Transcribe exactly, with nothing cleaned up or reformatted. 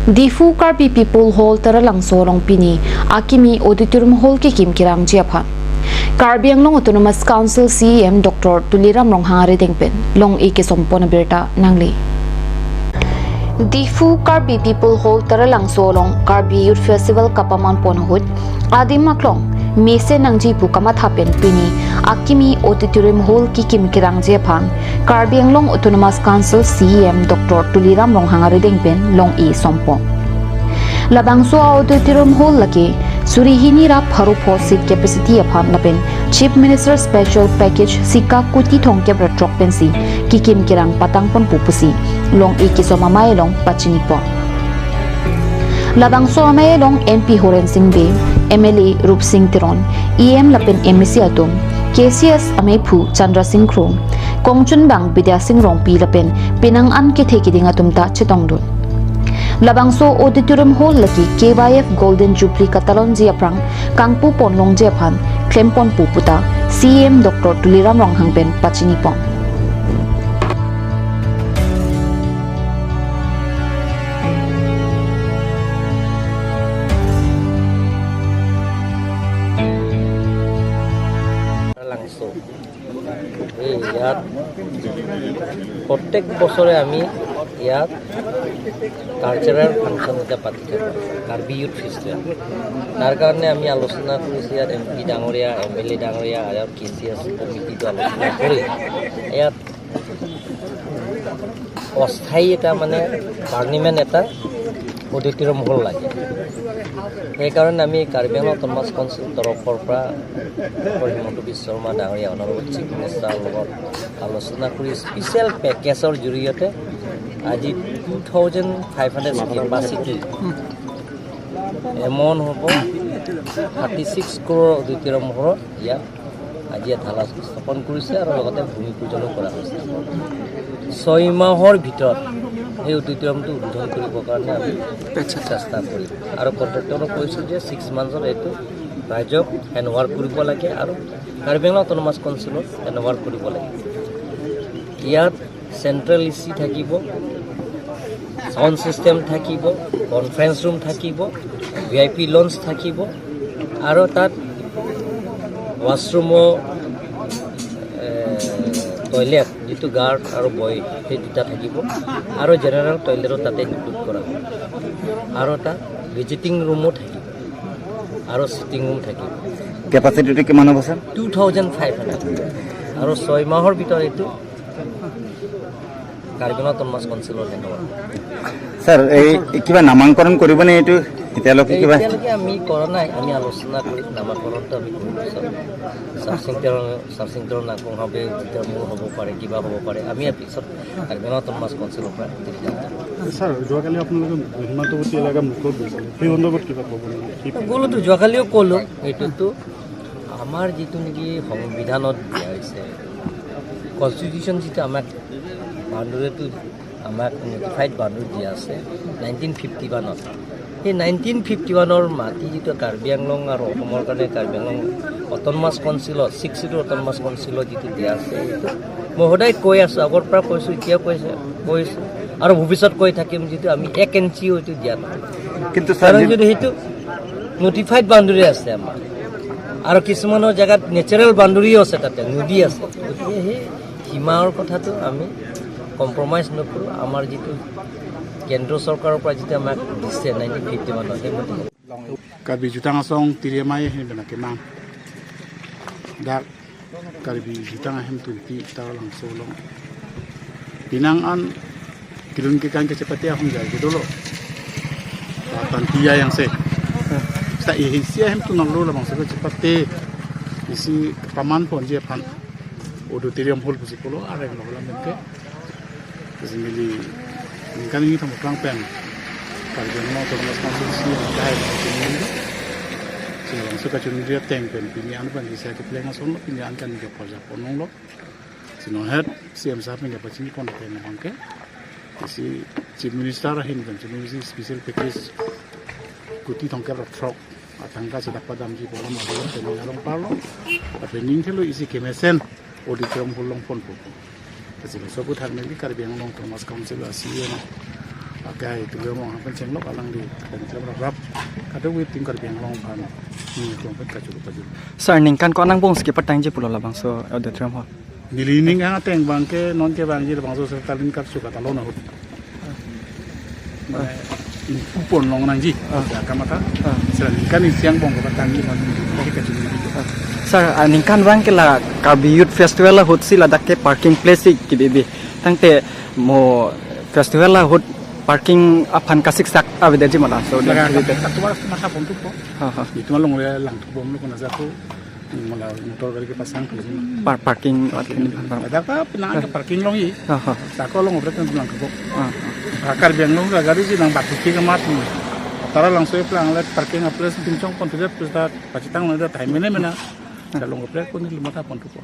Diphu Karbi People Hall Taralangso along pini akimi auditorium hall kekim kerangji aphan Karbi Anglong Autonomous Council C E M Doctor Tuliram Ronghang arideng pen long-e kesompon abirta nangli. Diphu Karbi People Hall Taralangso along Karbi Youth Festival kapaman pon ahut adim aklong mesen nangji pu kamatha pen pini akimi auditorium hall kekim kerangji aphan Karbi Anglong Autonomous Council C E M Doctor Tuliram Ronghang arideng pen long-e sompon. Labangso auditorium hall lake suri hini ra pharo pho seat capacity aphan lapen Chief Minister Special Package sika kuti thomkep ra throk pensi kekim kerang patang pon pu pusi long-e kesom amei along pachini pon. Labangso amei along M P Horen Sing Bey, M L A Rup Sing Teron, E M lapen M A C atum, K C S ameiphu Chandra Sing Kro, kongchunbang Bidya Sing Rongpi lapen penang an kethe keding atum ta chetongdun. Labangso auditorium hall lake K Y F Golden Jubilee katalonji aphrang kangpu pon longji aphan klem pon pu puta C E M Doctor Tuliram Ronghang pen pachini pon. এই ইয়াত প্ৰত্যেক বছৰে আমি ইয়াত cultural function এটা পাতি থাকোঁ, Karbi youth festival. তাৰ কাৰণে আমি আলোচনা কৰিছোঁ ইয়াত এম পি ডাঙৰীয়া, এম এল এ ডাঙৰীয়া আৰু কে চি এছ কমিটিটো আলোচনা কৰি ইয়াত অস্থায়ী এটা মানে পাৰ্মানেণ্ট এটা অডিটৰিয়াম হল লাগে। সেইকাৰণে আমি কাৰ্বি আংলং অট'নমাছ কাউন্সিল তৰফৰ পৰা ডক্টৰ হিমন্ত বিশ্ব শৰ্মা ডাঙৰীয়া অনাৰেবল চিফ মিনিষ্টাৰৰ লগত আলোচনা কৰি স্পেচিয়েল পেকেজৰ জৰিয়তে আজি two thousand five hundred capacity amount হ'ব থাৰ্টি ছিক্স ক্ৰ'ৰ অডিটৰিয়াম হলত ইয়াত আজি ইয়াত ঢালা স্থাপন কৰিছে আৰু লগতে ভূমি পূজনো কৰা হৈছে। ছয় মাহৰ ভিতৰত এই অডিটৰিয়ামটো উদ্বোধন কৰিবৰ কাৰণে আমি চেষ্টা কৰিম আৰু কণ্ট্ৰেক্টৰক কৈছোঁ যে ছিক্স মান্থছত এইটো ৰাইজক হেণ্ড অভাৰ কৰিব লাগে আৰু কাৰ্বি আংলং অট'নমাছ কাউন্সিলত হেণ্ড অভাৰ কৰিব লাগে। ইয়াত চেণ্ট্ৰেল এ চি থাকিব, চাউণ্ড ছিষ্টেম থাকিব, কনফাৰেন্স ৰুম থাকিব, ভি আই পি লঞ্চ থাকিব আৰু তাত ৱাশ্বৰুমো, এ, টয়লেট, যিটো গাৰ্ড আৰু বয়, সেই দুটা থাকিব আৰু জেনেৰেল টয়লেটো তাতে ইনক্লুড কৰা হ'ব আৰু তাত ভিজিটিং ৰুমো থাকিব আৰু ছিটিং ৰুম থাকিব। কেপাচিটিটো কিমান হ'ব, sir? Two thousand five hundred. আৰু ছয় মাহৰ ভিতৰত এইটো কাৰ্বি আংলং অট'নমাছ কাউন্সিলৰ হেণ্ড অভাৰ। ছাৰ, এই কিবা নামাংকৰণ কৰিবনে এইটো? এতিয়ালৈকে কিবা? এতিয়ালৈকে আমি কৰা নাই, আমি আলোচনা কৰিম, নামাংকৰণটো আমি কৰিম পিছত। চাৰচিং তেৰণ, চাৰচিং তেৰণ নাংকং ভাৱে যেতিয়া মোৰ হ'ব পাৰে, কিবা হ'ব পাৰে, আমি ইয়াৰ পিছত কাৰ্বি আংলং অট'নমাছ কাউন্সিলৰ পৰা ডিচিজন ল'ম। ছাৰ, যোৱাকালি আপোনালোকে সীমান্তৱৰ্তী এলেকা মুকলি কৰিছিলে, সেই সন্দৰ্ভত কিবা ক'ব নেকি? কি ক'লোতো, যোৱাকালিও ক'লো, এইটোতো আমাৰ যিটো নেকি সংবিধানত দিয়া হৈছে, কনষ্টিটিউশ্যন যিটো আমাক বাউণ্ডেৰীটো আমাক নটিফাইড বাউণ্ডেৰী দিয়া আছে নাইনটিন ফিফটি ওৱানত। সেই নাইনটিন ফিফটি ওৱানৰ মাটি যিটো কাৰ্বি আংলং আৰু অসমৰ কাৰণে কাৰ্বি আংলং অট'নমাছ কাউন্সিলত, ছিক্স শ্বিডিউল অট'নমাছ কাউন্সিলত যিটো দিয়া আছে, সেইটো মই সদায় কৈ আছোঁ, আগৰ পৰা কৈছোঁ, এতিয়াও কৈছে, কৈছোঁ আৰু ভৱিষ্যত কৈ থাকিম, যিটো আমি এক ইঞ্চিও এইটো দিয়া নাই। কিন্তু ছাৰ, কাৰণ যি- যদি সেইটো নটিফাইড বাউণ্ডেৰী আছে আমাৰ আৰু কিছুমানৰ জেগাত নেচাৰেল বাউণ্ডেৰীও আছে, তাতে নদী আছে, গতিকে সেই সীমাৰ কথাটো আমি কম্প্ৰমাইজ নকৰোঁ। আমাৰ যিটো কেন্দ্ৰ চৰকাৰৰ পৰা যিটো আমাক দিছে নাইনটিন ফিফটি ওৱানত, সেইমতে Karbi Jutang Asong tiri amei ahin pen akemang. Dak Karbi Jutang Ahemtun Pi Taralangso along penang an kelun kekan kachepate ahom jai ke dolo. Patan tiya yang se. Seta ihin si ahemtun nanglo labangso kachepate isi paman ponji aphan auditorium hall pusi pulo areng lo lam ke. Kasi neli ningkan hini thom aphrang pen Karbi Anglong Autonomous Council si ang kahai si neli. Si labangso kachunri ateng pen pini an pen si kepleng ason lo, pini an kan ke porja ponong lo. Si non het si M sir pen ke pachini pon pen abang ke. Si Chief Minister ahin pen Chief Minister special package kuti thomkep ra throk atangka si dapat damji pu alam abang pen along parlo. Tapi ning thelo isi kemesen auditorium hall along ponpo. Kasi laso aputhak neli Karbi Anglong Autonomous Council a C E M Akai tu mo akan chenglok alangli, dan klem rap rap. Kadokave atum Karbi Anglong aphan, ni klong pet kachuru pajur. Sir, ningkan ko-an angbong si kepatangji pulo labangso auditorium hall? Neli ning ang ateng abang ke non kevangji labangso Sir Talin Karcho katalo ahut. Mane, ingpu pon long nangji. Ah. Ya, kamata. Ah. Sir, ningkan isi angbong kepatangji, non kachuru. Ah. Sir, ah, ningkan abang ke la Karbi Youth Festival ahut si ladak ke parking place si kebibi. Tangte mo festival ahut parking aphan kasiksak avedetji ma la. So, laga, laga, laga, laga, matha pon thupo. Ha, ha. Itum along le langthu bomlo kona jako. Mala motor gari kepasang ke. Par-, parking, parking. Ada ka pinang ke parking longji. Ha, ha. Jako along operate nang langthu bom. Ha, ha. Akar biang long gari si nang batu ke mat. Tara langso e plang le parking a place pinchong pon tidak terus dah pacitang ada time mena mena. Kalau operate pon ni lima tahun pon thupo.